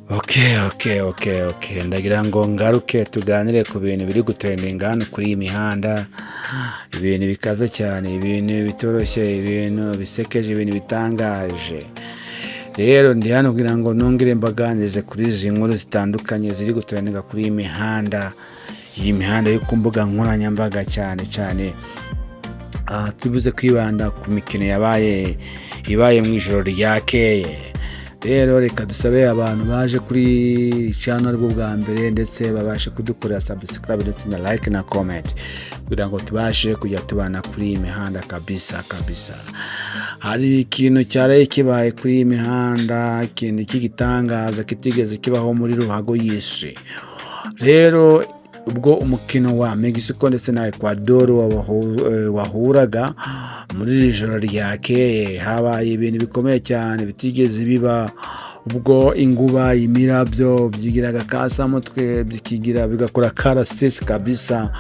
Okay, ndagira ngo ngaruke tuganire ku bintu biri gutrendinga hano kuri iyi mihanda, ibintu bikaze cyane, ibintu bitoroshye, ibintu bisekeje, ibintu bitangaje. Rero ndi hano kugira ngo nongere mbaganirize kuri izi nkuru zitandukanye ziri gutrendinga kuri iyi mihanda yo ku mbuga nkoranyambaga cyane cyane. Tubuze kwibanda ku mikino yabaye ibaye mu ijoro ryakeye. Rero reka dusabe abantu baje kuri channel aribwo bwa mbere ndetse babashe kudukorera subscribe ndetse na like na comment kugira ngo tubashe kujya tubana kuri iyi mihanda kabisa kabisa. Hari ikintu cyaraye kibaye kuri iyi mihanda, ikintu cy'igitangaza kitigeze kibaho muri ruhago y'isi. Rero ubwo umukino wa Mexico ndetse na Ecuador wahuraga muri iri joro ryakeye, habaye ibintu bikomeye cyane bitigeze biba, ubwo inkuba, imirabyo byigiraga kasamutwe, bikigira bigakora karasisi kabisa.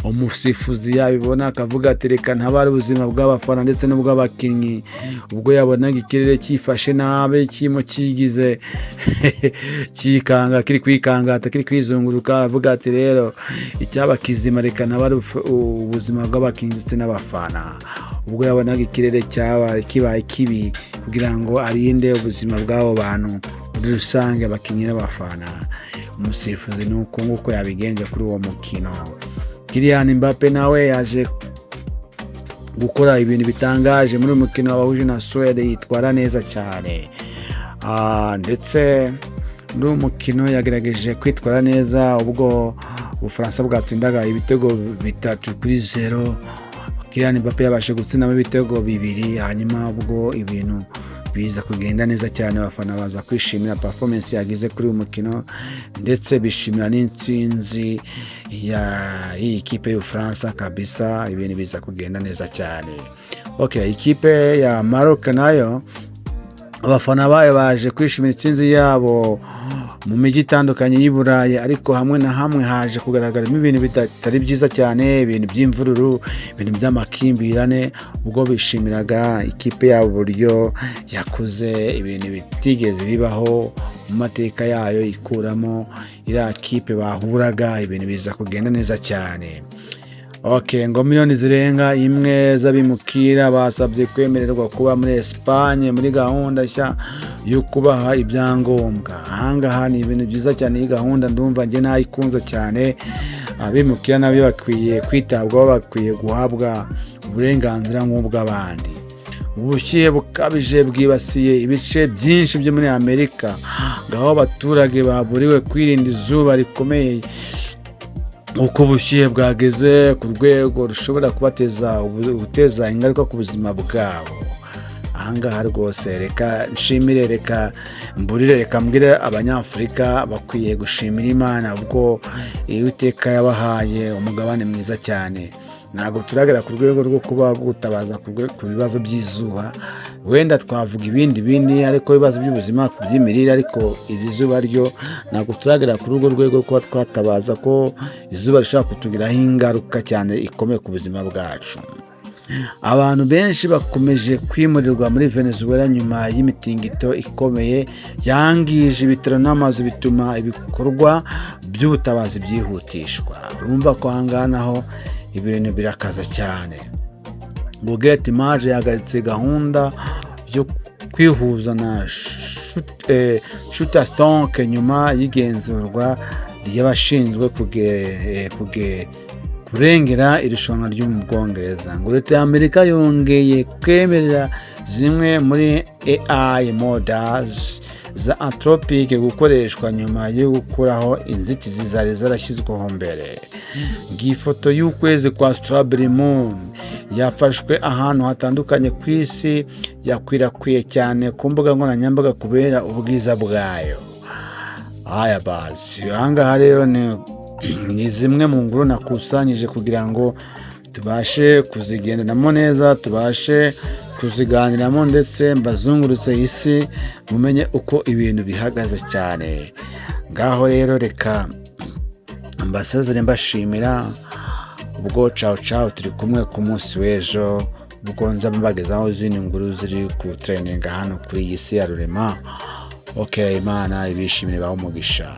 Umusifuzi yabibona akavuga ati: "Reka ntabare ubuzima bw'abafana ndetse n'ubw'abakinnyi." Ubwo yabonaga ikirere cyifashe nabi, kirimo kigize cyikanga, kiri kwikangata, kiri kwizunguruka, aravuga ati: "Rero icyaba kizima, reka ntabare ubuzima bw'abakinnyi ndetse n'abafana." Ubwo yabonaga ikirere cyaba kibaye kibi, kugira ngo arinde ubuzima bw'abo bantu muri rusange, abakinnyi n'abafana, umusifuzi ni uko nguko yabigenje kuri uwo mukino. Kylian Mbappe nawe yaje gukora ibintu bitangaje muri uyu mukino wabahuje na Suède, yitwara neza cyane. Ndetse muri uyu mukino yagerageje kwitwara neza ubwo Ubufaransa bwatsindaga ibitego 3-0. Kylian Mbappe yabashe gutsindamo ibitego bibiri, hanyuma ubwo ibintu biza kugenda neza cyane, abafana baza kwishimira performance yagize kuri uyu mukino, ndetse bishimira n'intsinzi ya y'iyi kipe y'Ubufaransa kabisa. Ibintu biza kugenda neza cyane. Okay, ikipe ya Maroc nayo abafana bayo baje kwishimira intsinzi yabo mu mijyi itandukanye y'i Burayi, ariko hamwe na hamwe haje kugaragaramo ibintu bitari byiza cyane, ibintu by'imvururu, ibintu by'amakimbirane, ubwo bishimiraga ikipe yabo uburyo yakoze ibintu bitigeze bibaho mu mateka yayo, ikuramo iriya kipe bahuraga. Ibintu biza kugenda neza cyane. Ok, ngo miliyoni zirenga imwe z'abimukira basabye kwemererwa kuba muri Esipanye muri gahunda nshya yo kubaha ibyangombwa. Ahangaha ni ibintu byiza cyane, iyi gahunda ndumva njye nayikunze cyane. Abimukira nabyo bakwiye kwitabwaho, bakwiye guhabwa uburenganzira nk'ubw'abandi. Ubushyuhe bukabije bwibasiye ibice byinshi byo muri Amerika, aho abaturage baburiwe kwirinda izuba rikomeye uko ubushyuhe bwageze ku rwego rushobora kubateza guteza ingaruka ku buzima bwabo. Ahangaha rwose reka nshimire, reka mburire, reka mbwire Abanyafurika bakwiye gushimira Imana ubwo Uwiteka yabahaye umugabane mwiza cyane. Ntabwo turagera ku rwego rwo kuba gutabaza ku bibazo by'izuba, wenda twavuga ibindi bindi, ariko ibibazo by'ubuzima, ku by'imirire, ariko iri zuba ryo ntabwo turagera kuri urwo rwego kuba twatabaza ko izuba rishobora kutugiraho ingaruka cyane ikomeye ku buzima bwacu. Abantu benshi bakomeje kwimurirwa muri Venezuela nyuma y'imitingito ikomeye yangije ibitaro n'amazu, bituma ibikorwa by'ubutabazi byihutishwa. Urumva ko ahangaha naho ibintu birakaza cyane. Ngo Getty Images yahagaritse gahunda yo kwihuza na Shutterstock nyuma y'igenzurwa ry'abashinzwe kurengera irushanwa ryo mu Bwongereza. Ngo leta ya Amerika yongeye kwemerera zimwe muri AI models za Anthropic gukoreshwa nyuma yo gukuraho inzitizi zari zarashyizweho mbere. Ngiyi ifoto y'ukwezi kwa Strawberry Moon yafashwe ahantu hatandukanye ku isi, yakwirakwiye cyane ku mbuga nkoranyambaga kubera ubwiza bwayo. Aya basi, ahangaha rero ni zimwe mu nkuru nakusanyije kugira ngo tubashe kuzigenderamo neza, tubashe kuziganiramo, ndetse mbazungurutse isi mumenye uko ibintu bihagaze cyane. Ngaho rero reka mbasezere mbashimira. Ubwo cawu cawu, turi kumwe ku munsi w'ejo, ubwo nza mbagezaho izindi nkuru ziri ku trendinga hano kuri iyi si ya rurema. Okay, Imana ibishimire, bahe umugisha.